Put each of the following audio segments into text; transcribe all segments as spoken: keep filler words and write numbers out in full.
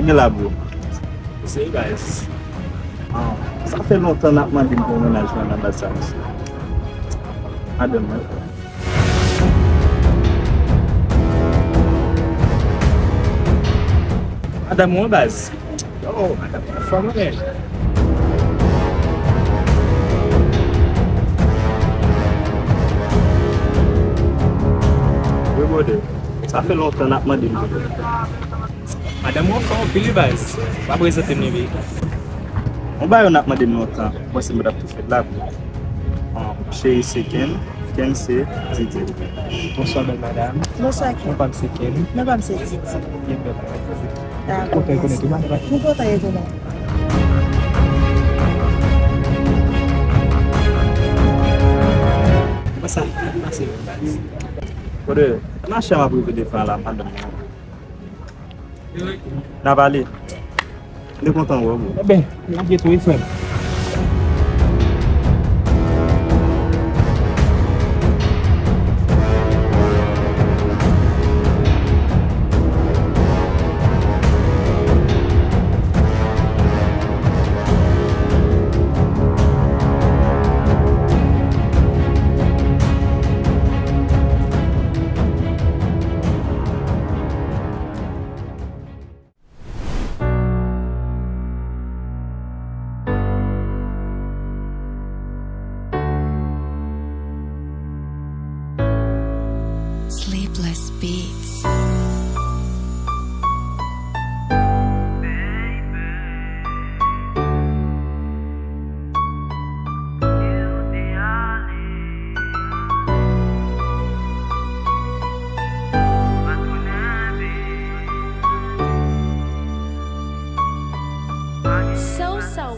Men la, bro. Se guys. Ah, sa fè lontan n ap mande m pou yon mennaj mwen nan baz sa, mesye. Madanm mwen, frè. Madanm ou an baz. Oh, madanm ou fò mwen. Wi, brother. Sa fè lontan n ap mande m. Madanm ou an fò anpil wi baz. Pa prezante m li wi. Yon bagay ou n ap mande m lontan. Mwen se mwen t ap tou fè la, bro. Ah, cheri se Ken. Ken se Didi. Bonswa, bèl madanm. Bonswa, Ken. Non pa m se Ken. Non pa m se Didi. Byen bèl madanm Didi. Dakò, kontan rekonèt ou, madanm. Mwen kontan rekonèt. Kòman sa pase? Brother, mache m ap rive devan la, madanm. N a pale. M te kontan wè w, bro. Eben, lage tou wi, frè m. Sleepless Beats.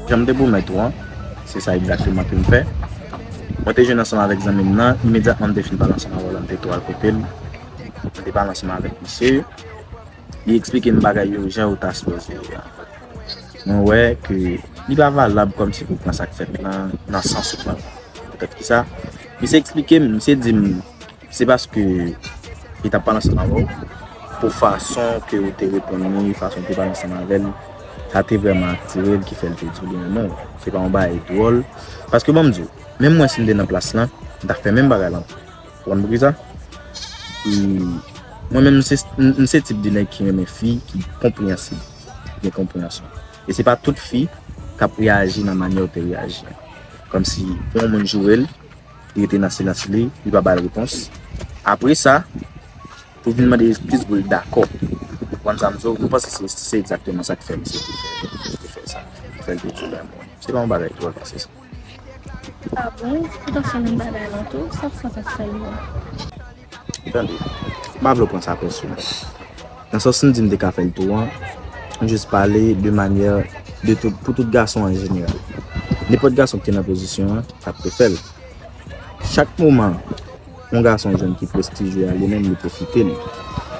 Jan m te pwomèt ou an, se sa egzakteman ke m fè. Mwen te jwenn ansanm avèk zanmi m nan, imedyatman m te fin pale ansanm avè l, m te tou al kote l. M te pale ansanm avèk misye. Li eksplike m bagay yo jan yo ta sipoze ye a. Mwen wè ke li pa valab kòmsi pou pran sa k fèt lan nan sans ou pran l. Poutèt ki sa? Misye eksplike m, misye di m, se paske li t ap pale ansanm avè w, pou fason ke ou te reponn li, fason ou te pale ansanm avè l, sa te vrèman atire l ki fè l te di w li renmen w. Se pa yon bagay dwòl. Paske ban m di w, menm mwen si m te nan plas lan, m t ap fè menm bagay lan. Ou konn poukisa? E mwen menm, m se, m, m se tip de nèg ki renmen fi ki konpreyansib, ki gen konpreyansyon. E se pa tout fi k ap reyaji nan manyè ou te reyaji an. Kòmsi pou yon moun joure l, li rete nan silans li, li pa ba l repons. Apre sa, pou vin mande eskiz pou l dakò. Ou konprann sa m di w? Mwen panse se, se egzakteman sa k fè misye te fè, te fè sa. Ki fè l te di w renmen w. Se pa yon bagay dwòl pase sa. Ah bon? Ou ta fè menm bagay lan tou? Sa k fè w t ap fè l menm? Tande, m pa vle w pran sa pèsonèl. Nan sans m di m te ka fè l tou an, m jis pale de manyè de tout, pou tout gason an jeneral. Nenpòt gason ki te nan pozisyon an, t ap refè l. Chak moman yon gason jwenn ki prestijye a, li menm li pwofite l.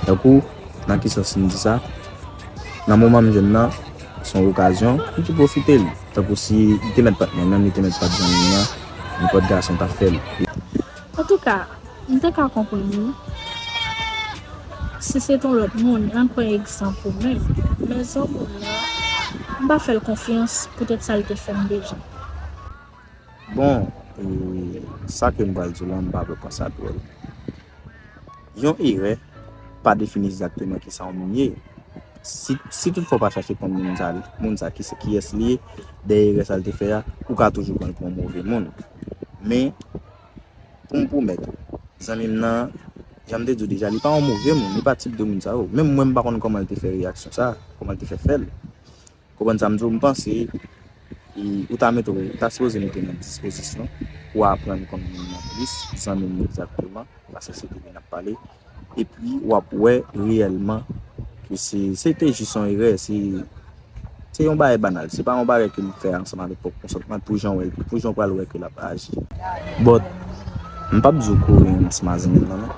Tankou, nan ki sans m di sa? Nan moman m jwenn nan, se yon okazyon, m tou pwofite l. Tankou si li te mèt pa t mwen menm, li te mèt pa t zanmi m nan, nenpòt gason t ap fè l. Antouka, m te ka konprann ou si se t yon lòt moun, ann pran egzanp ou menm. Men zanmi w lan, m pa fè l konfyans poutèt sa l te fè m deja. Bon, e, sa ke m pral di w lan, m pa vle pran sa dwòl. Yon erè pa defini egzakteman kisa yon moun ye. Si, si toutfwa w pa chache konn moun sa, moun sa ki, kiyès li ye, dèyè erè sa l te fè a, ou ka toujou pran l pou yon move moun. Men, pou m pwomèt ou, zanmi m nan, jan m te di w deja, li pa yon move moun, li pa tip de moun sa yo. Menm mwen, m pa konn kòman l te fè reyaksyon sa, kòman l te fè fè l. Konprann sa m di w, m panse, e, ou ta mete w, ou ta sipoze mete w nan dispozisyon pou w aprann konn moun nan plis, zanmi m nan egzakteman, paske se de li n ap pale. Epi, w ap wè reyèlman ke se, se te jis yon erè, se, se yon bagay banal. Se pa yon bagay ke l fè ansanm avèk pwòp konsantman, pou jan w wè, pou jan w pral wè ke l ap aji. But, m p ap di w kouri ansanm ak zanmi m nan, non.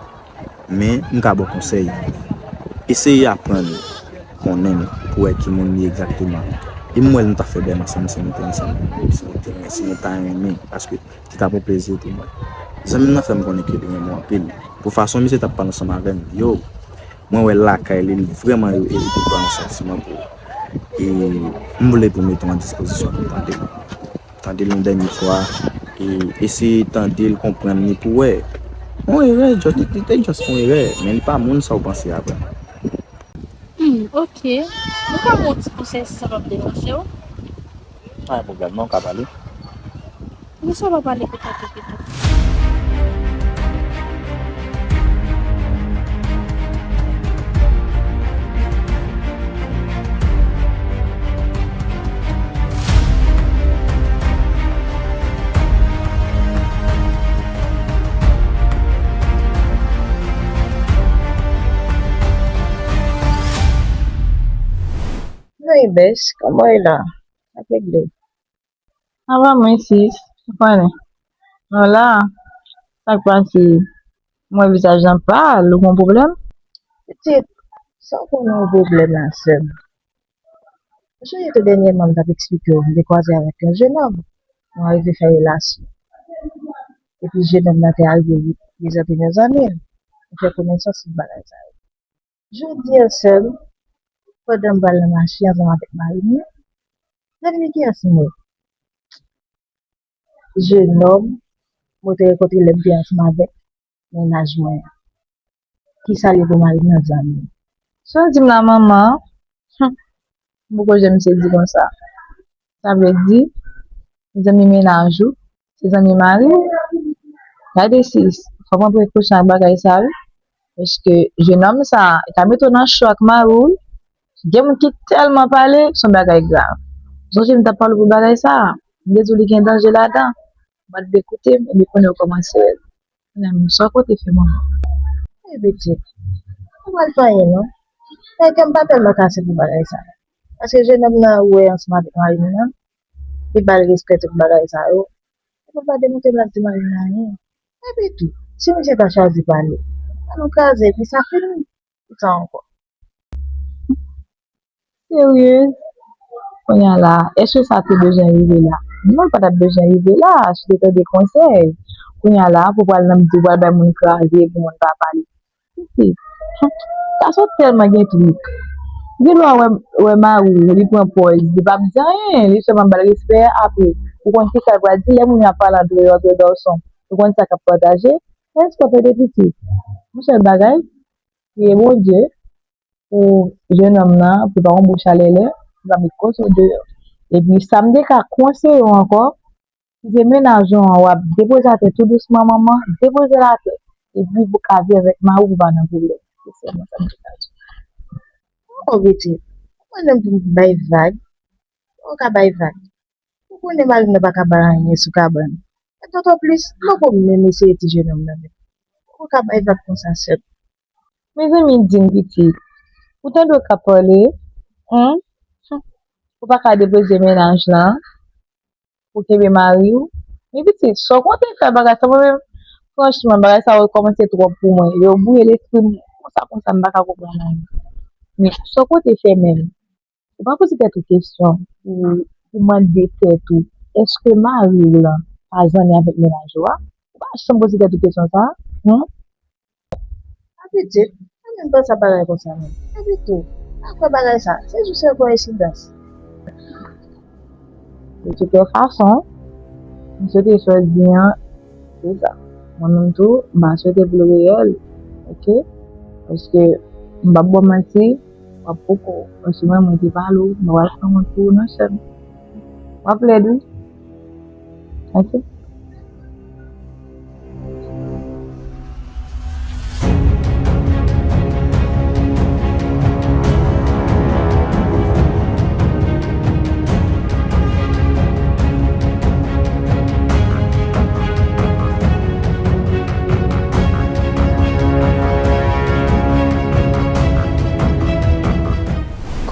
Men, m ka ba w konsèy. Eseye aprann konnen l pou wè ki moun li egzakteman. E m wè l nou ta fè bèl ansanm si nou te ansanm, si nou te, si nou ta renmen, paske se t ap yon plezi pou mwen. Zanmi m nan fè m konnen ke li renmen w anpil. Pou fason misye t ap pale ansanm avè m, yo, mwen wè lakay li, li vrèman e, e, te pran yon santiman pou ou. E m vle pou mete w an dispozisyon pou tande l. Tande l yon dènye fwa, e eseye tande l, konprann li pou wè. Yon erè, just, li te just yon erè, men li pa moun sa w panse a vrèman. Hmm, ok. Mwen ka ba w yon ti konsèy si sa p ap deranje w? Pa gen pwoblèm, non, w ka pale. Poukisa w pa pale pou tèt ou pito? Hey, bès, kòman w ye la? Sa k regle? Ava mwen sis, ou konnen. Non la, sa k pase? Mwen vizaj lan pal, ou gon pwoblèm? Pitit, sa w konnen yon pwoblèm la sè m? Ou sonje tou dènyèman m t ap eksplike w, m te kwaze avèk yon jenòm. Nou arive fè relasyon. Epi jenòm nan te arive prezante m yon zanmi l. Nou fè konesans tout bagay sa yo. Jodi a sè m, pandan m pral nan mache ansanm avèk mari m nan, zanmi m ki ansanm jenòm mwen te rankontre lè m te ansanm avèk mennaj mwen an. Kisa l ye pou mari m nan zanmi m? Sa w di m la, manman? Hum. M poko janm sezi konsa. Sa vle di, zanmi mennaj ou, se zanmi mari w? Gade sis, fò w pran prekosyon ak bagay sa wi. Paske jenòm sa, li ka mete w nan cho ak mari w wi. Gen moun ki tèlman pale, se yon bagay grav. Sonje m t ap pale w pou bagay sa, m te di w li gen danje ladan. Ou pa t vle koute m, epi kounye a w kòmanse wè l. Mezanmi, sa w konte fè manman? Wi, pitit. Ou pral fè anyen non. Men kè m pa tèlman kase pou bagay sa. Paske jenòm nan ou wè ansanm avèk mari m nan, li ba l respè tout bagay sa yo. Epi l pa demontre m l ap di mari m anyen. Epi tou, si misye ta chwazi pale, ann nou kraze epi sa fini. Kisa ankò? Serye? Kounye a la, èske sa te bezwen rive la? Non, l pa t ap bezwen rive la, si w te tande konsèy. Kounye a la, pou pral nan di w pral bay moun kraze, pou moun pa pale. Pitit, gason tèlman gen trik. Gen dwa wè, wè mari w, li pran pòz, li p ap di anyen, li sèlman ba l respè, apre, ou konn kisa l pral di, lè moun yo ap pale andeyò, andeyò, ou konn sa k ap pataje, respè tande pitit. Yon sèl bagay, priye Bondye, pou jenòm nan, pou l pa yon bouch alèlè, pou l pa met kò sou deyò. Epi sa m te ka konseye w ankò, kite mennaj ou an, w ap depoze atè tou dousman, manman, depoze l atè. Epi pou w ka viv avèk mari w, pou w pa nan pwoblèm. Se sèlman sa m te ka di. Oh, pitit, ou konnen m pou bay vag, ou ka bay vag. Ou konnen mari m nan pa ka bay anyen sou kabann. E tonton plis, m poko menm eseye ti jenòm nan menm. Ou ka bay vag konsa sèt. Mezanmi, di m pitit, ou tande w k ap pale, hmm? Ou pa ka depoze mennaj lan, pou kenbe mari w. Men pitit, sa w konte fè bagay sa, mwen menm, franchman, bagay sa yo kòmanse twòp pou mwen. Yo bwouye lespri m, konsa, konsa, m pa ka konprann anyen. Men sa w konte fè menm? Ou pa poze tèt ou kesyon pou, pou mande tèt ou, èske mari w lan pa zanmi avèk mennaj ou a? Ou pa janm poze tèt ou kesyon sa a? Hmm? A pitit, mwen menm panse a bagay konsa menm. Epi tou, pa kwè bagay sa, se jis yon koyensidans. De toute façon, m swete jodi an, se sa. Mwen menm tou, m pa swete pou l reyèl, oke? Paske, m p ap ba w manti, w ap poko, paske mwen, mwen te pale w, mwen pral fè wont pou ou non sè m. W ap lèd wi. Oke?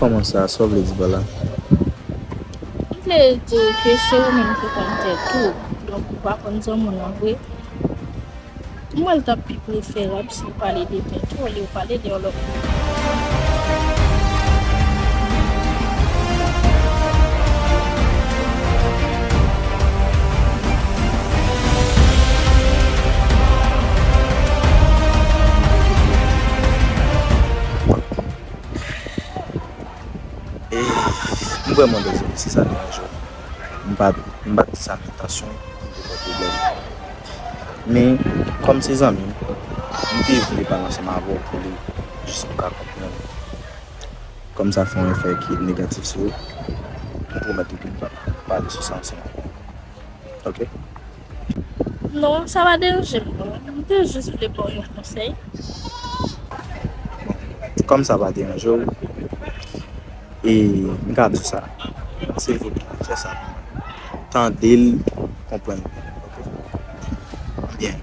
Kòman sa? Sa w vle di pa la? M vle di w ke se ou menm ki konn tèt ou, donk ou pa konn zanmi w nan vre. M wè l t ap pi preferab si w pale de tèt ou olye w pale de yon lòt moun. E, Kòman, dezole si sa deranje w. M pa, m pa t di sa nan entansyon pou m te fè pwoblèm. Men, kòm se zanmi m, m te vle pale ansanm avè w pou li, jis pou w ka konprann. Kòm sa fè yon efè ki negatif sou ou, m pwomèt ou ke m p ap pale sou sa ansanm avè w. Ok? Non, sa pa deranje m, non. M te jis vle ba w yon konsèy. Kòm sa pa deranje w, e m ka di w sa, silvouplè, fè sa. Tande l, konprann li. Ok? Byen,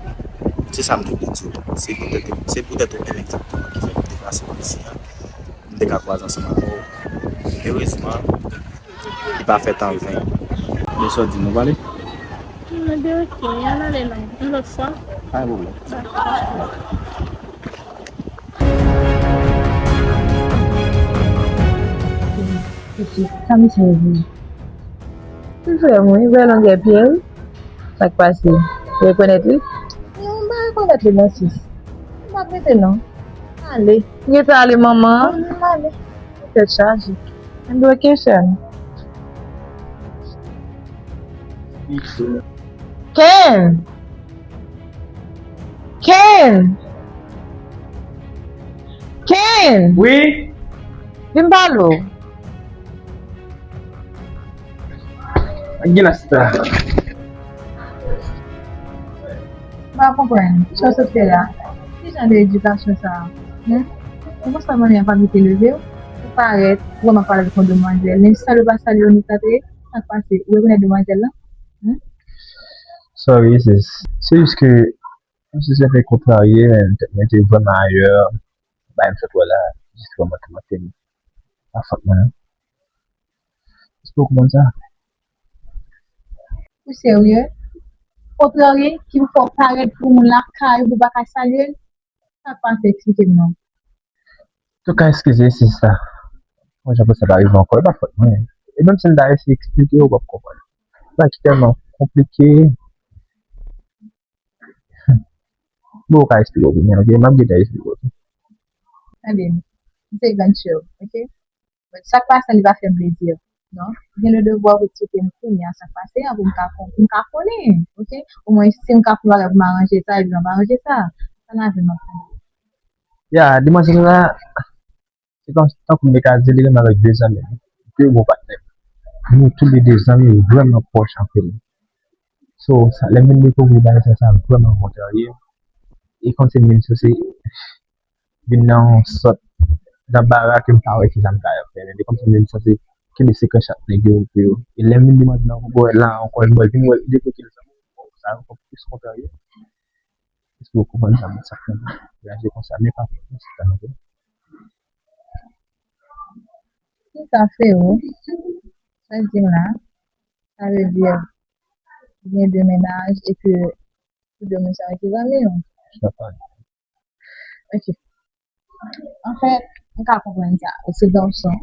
se sa m te vle di w. Se poutèt, se poutèt ou menm egzakteman ki fè m te pase pa isi a. M te ka kwaze ansanm avè w. Erezman, li pa fè tan ven. Byen, sa w di, nou pale? Mwen de ok, ann ale non, yon lòt fwa. Pa gen pwoblèm. Dakò. Sa misye ye vre? Li vrè, wi, vrè longè pye, wi. Sa k pase? Ou rekonèt li? Non, m pa rekonèt li non, sis. M p ap rete non. Ale. Rete ale, manman. Wi, m ale. Tèt chaje. Ann bloke chèn. Ken! Ken! Ken! Wi? Vin pale w. Ak gen la sista. M pa konprann. Sa w sot fè la? Ki jan de edikasyon sa a? Hen? Ou konsa manmi an pa mete leve w? Ou parèt, ou wè m ap pale avèk yon demwazèl. Menm si salye w pa salye w, ni sa te ye? Sa k pase? Ou rekonèt demwazèl lan? Hen? Sorry, sis. Se jis ke, m se se fè kontrarye, men tèt mwen te vrèman ayè. Bagay m sot wè la, jis vrèman toumante m. Pa fòt mwen, non. Èske w konprann sa? Ou serye? Kontrarye ki pou fè w parèt pou moun lakay ou pou w pa ka salye l? Sa k pase, eksplike m non. Ou ka eskize, sista. Mwen, jan pou sa pa rive ankò, e pa fòt mwen. E menm si m ta eseye eksplike w, ou p ap konprann. Bagay ki tèlman konplike. Bon, ou ka eksplike w byen, ok? M ap gentan eksplike w tou. Tande m. M se grann sè w, ok? But sa k pase an, li pa fè m plezi. Non? Ou gen le devwa pou eksplike m kounye a sa k pase an, pou m ka kon-, pou m ka konnen, ok? Omwen, si m ka fè yon bagay pou m aranje sa, epi m ap aranje sa. Sa nan vi m ap fè. Ya, demwazèl la, se kòm, tankou m te ka di, li renmen avèk de zanmi m. De bon patnè m. Nou tou le de zanmi vrèman pwòch anpil. So, sa, lè m vin dekouvri bagay sa, sa vrèman kontrarye m. E kòmsi m vin sou se vin nan yon sòt danbara ke m pa wè kisa m ta fè. Men li kòmsi m vin sanse kenbe sekrè chak nèg yo pou yo. E lè m vin demande nan kòkòrèt la ankò, m wè l vin wè l dekouvri l sa. Sa ankò plis kontrarye. Èske w konprann sa, sa fè m reyaji konsa? Men pa fòt mwen, sista, non. Kisa fè w? Sa k di m la? Sa vle di, ou gen de mennaj e ke tou de moun sa yo se zanmi w? Sa pa. Ok. Anfèt, m ka konprann sa. Ou se gason.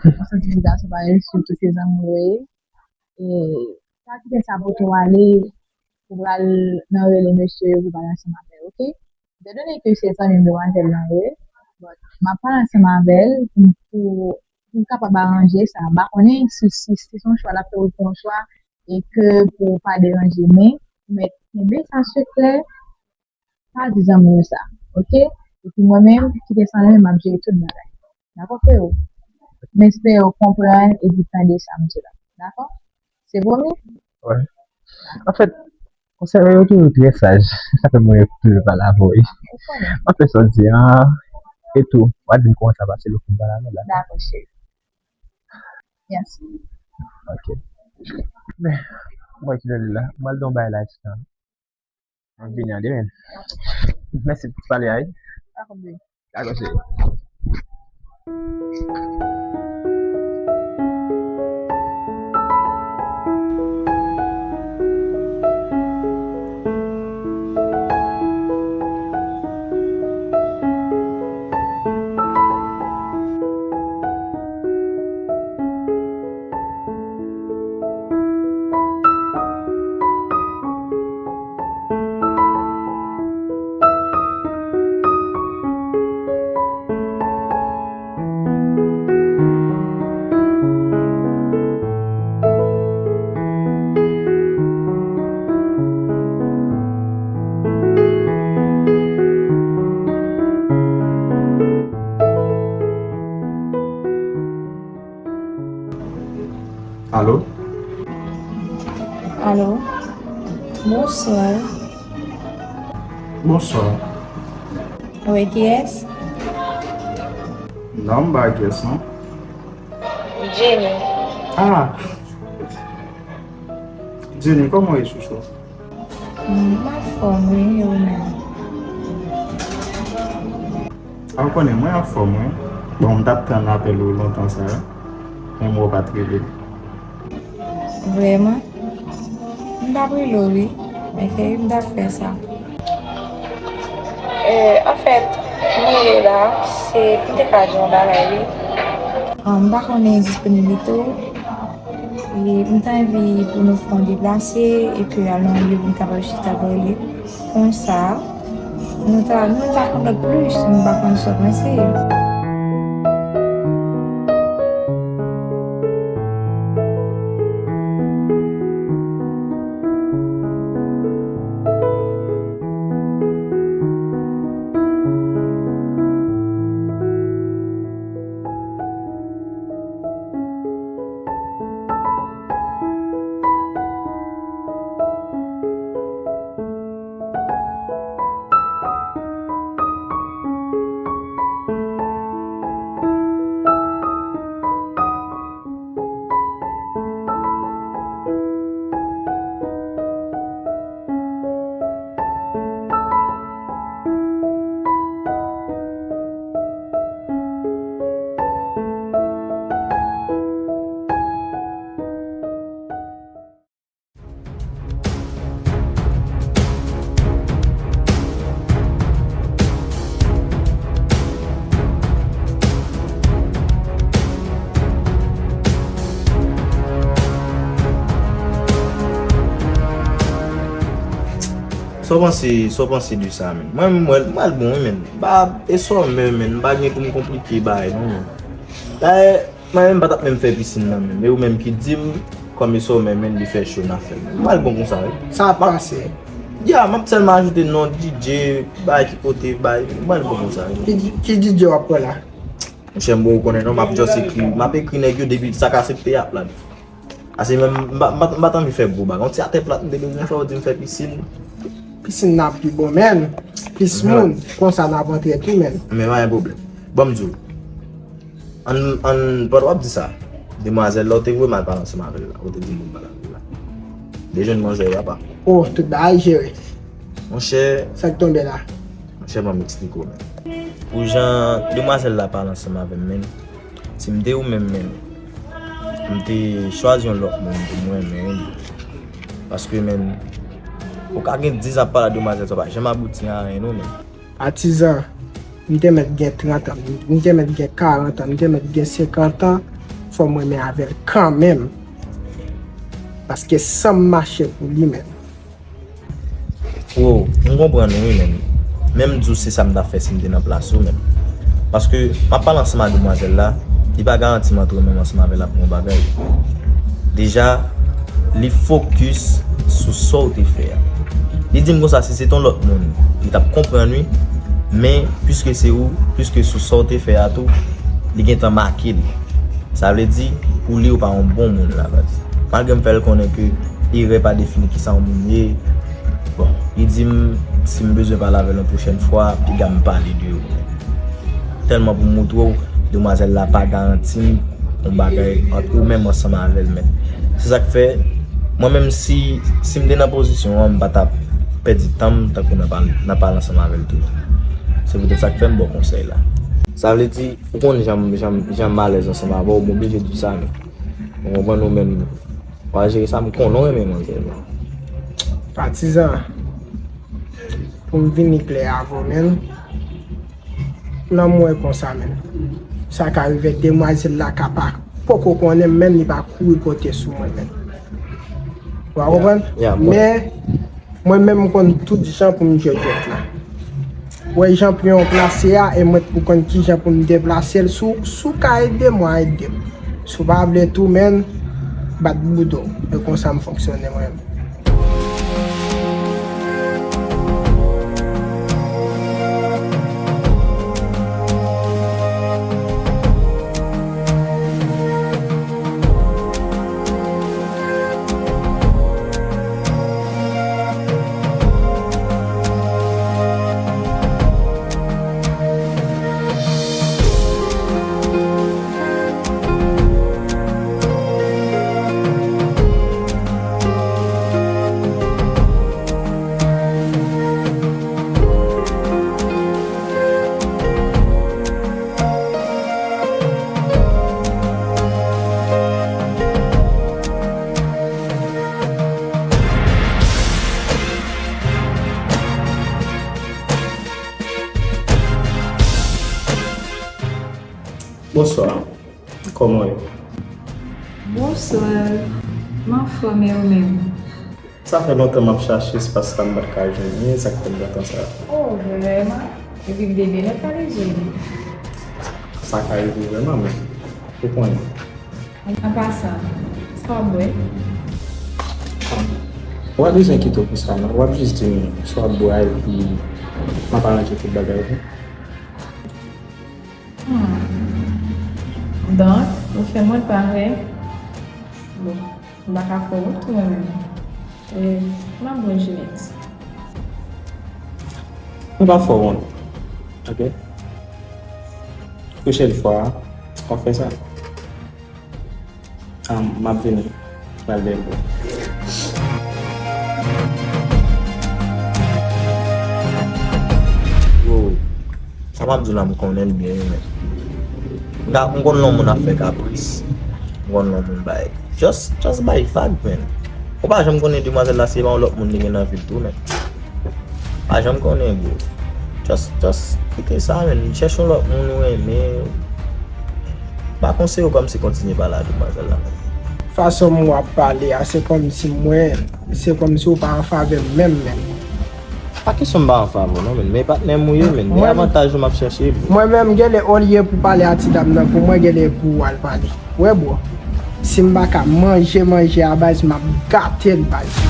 Ou santi ti gason parèy, sitou se zanmi w yo ye. E pa kite sa pote w ale, ou pral nan rele mesye yo pou pale ansanm avè yo, ok? Etandone ke se zanmi m demwazèl lan ye, but m ap pale ansanm avè l pou, pou, pou m kapab aranje sa. M pa konnen si, si, si se yon chwa l ap fè, ou fè yon chwa, e ke pou w pa deranje, men ou mèt kenbe sa sekrè, pa di zanmi w sa, ok? Epi mwen menm, kite sa nan men m, m ap jere tout bagay. Dakò, freo? M espere w konprann epi tande sa m di la. Dakò? Se pwomi? Wè. Anfèt, konsèy yo toujou trè saj. Se sa fè mwen toujou pale avè w. Ou konnen. Anfèt, sa w di a, e tou, w a di m kòman sa pase lè w fin pale avè l la. Dakò, cheri. Mèsi. Ok. Men, mwen ki lè la, m al don bay la, sitan. Mwen vini an demen. Mèsi pou pale a, wi. Pa koube. Dakò, cheri. Bonswa. Bonswa. Ou e kiyès? Non, m pa kiyès, non. Jenny. Ah! Jenny, kòman w ye, chouchou? M anfòm, wi, e ou menm? A, w konnen, mwen anfòm, wi. Bon, m t ap tann apèl ou lontan sa a, men m wè w pa t rele m. Vrèman? M t ap rele w, wi. Men ke m t ap fè sa. E, anfèt, m rele la, se pou m te ka di w yon bagay, wi. Ah, m pa konnen disponiblite w. E m ta anvi pou nou fè yon deplase, epi al nan yon lye pou n kapab chita pale. Konsa, nou ta, nou ta konn lòt plis, nou pa konn sa w panse. Sa w panse, sa w panse de sa, menn? Mwen, mwen, mwen al bon, wi, menn. M pa, e sòmè, menn. M pa gen pou m konplike bagay, non, menn. Dayè, mwen menm pa t ap menm fè pisin nan, menn. E ou menm ki di m, kòm e sòmè, menn, li fè cho n ap fè, menn. Mwen al bon konsa, wi. Sa ap pase. Ya, m ap sèlman ajoute non D J, bay ki kote, bay. Mwen al bon konsa, wi. Ki, ki D J w ap pran la? Monchè, m bon, ou konnen non, m ap just ekri, m ap ekri nèg yo depi sa k asepte y ap la. Ase menm, m pa, m pa, m pa t anvi fè gwo bagay. Yon ti atè plat m te bezwen fè, ou di m fè pisin. Pisin nan pi bon, menn. Plis moun, konsa n ap antre tou, menn. Men pa gen pwoblèm. Ban m di w. Ann, ann, pandan w ap di sa, demwazèl la, ou te voye m al pale ansanm avè l la. Ou te di m pou m pale avè l la. Li jwenn manzè, papa. Oh, tout bagay jere. Monchè. Sa k tonbe la? Monchè, ban m eksplike w, menn. Pou jan demwazèl la pale ansanm avè m, menn. Si m te ou menm, menn, m te chwazi yon lòt moun pou mwen, menn. Paske, menn, ou ka gen diz an ap pale ak demwazèl sa, w pa janm abouti a anyen, non, menn. Patizan, m te mèt gen trant an, m te mèt gen karant an, m te mèt gen senkant an, fò m renmen avè l kanmenm. Paske san m mache pou li, menn. Wo, m konprann ou wi, menn. Men m di w se sa m t ap fè si m te nan plas ou, menn. Paske m ap pale ansanm ak demwazèl la, li pa garanti m antre menm ansanm avè l ap yon bagay. Deja, li fokis sou sa w te fè a. Li di m konsa, si se t yon lòt moun, li t ap konprann wi. Men, piske se ou, piske sou sa w te fè a tou, li gentan make li. Sa vle di, pou li, ou pa yon bon moun, la baz. Malgre m fè l konnen ke erè pa defini kisa yon moun ye. Bon, li di m, si m bezwen pale avè l yon pwochèn fwa, piga m pale de ou. Tèlman pou m moutre w, demwazèl la pa garanti m yon bagay ant ou menm ansanm avè l, men. Se sa k fè, mwen menm, si, si m te nan pozisyon an, m pa t ap pèdi tan m tankou nan pale, nan pale ansanm avè l tou. Se poutèt sa k fè m ba w konsèy la. Sa vle di, ou konn jan m, jan m, jan m alèz ansanm avè w, m oblije di w sa, men. Ou konprann ou menm, w a jere sa, m konnen w renmen manzè, men. Patizan, pou m vini klè avè w, menn, nan m wè konsa, menn. Sa ka rive demwazèl la ka pa poko konnen m, menn, li pa kouri pote sou mwen, menn. W a konprann? Ya, mwen. Men, mwen menm m konn tout jan pou m jwe jwèt la. Wè jan pyon an plase a, e mwen pou konn ki jan pou m deplase l. Si w, si w ka ede m, w a ede m. Si w pa vle tou, menn, bat bouda w. E konsa m fonksyone mwen menm. Bonswa. Kòman w ye? Bonswa. M anfòm, e ou menm? Sa fè lontan m ap chache espas la, m pa t ka jwenn li, sa k fè m gentan sa. Oh, vrèman? Epi m te byen lè pale jeni. Sa ka rive vrèman, men ou konnen. An pasan, sa w ap bwè? W ap bezwen kite w pou sa, non? W ap jis di m sa w ap bwè, epi m ap aranje tout bagay, wi. Hmm. Donk, ou fè mwen pa vre? Bon, m pa ka fè w wont tou mwen menm. E, m ap bwè Jilet. M pa fè w wont, oke? Pwochèn fwa, w ap fè sa. Ah, m ap vini. M pral byen bwè. Bro, sa m ap di w la, m konnen l byen, men. M ka, m konn lè yon moun ap fè kapris. M konn lè yon moun bay. Just, just bay vag, men. Ou pa janm konnen demwazèl la, se pa yon lòt moun li gen nan vi l tou, men. Pa janm konnen, bro. Just, just kite sa, men. Chèche yon lòt moun ou renmen. M pa konseye w kòmsi kontinye pale ak demwazèl la, men. Fason m w ap pale a, se kòmsi mwen, se kòmsi w pa an favè m menm, men. Pa kesyon m pa an favè w non, men. Men patnè m ou ye, men. E Mwen- avantaj ou m ap chèche, bro. Mwen menm, genlè, olye pou pale a ti dam nan, pou mwen, genlè pou w al pale. Wè, bro. Si m pa ka manje, manje a baz, m ap gate l baz.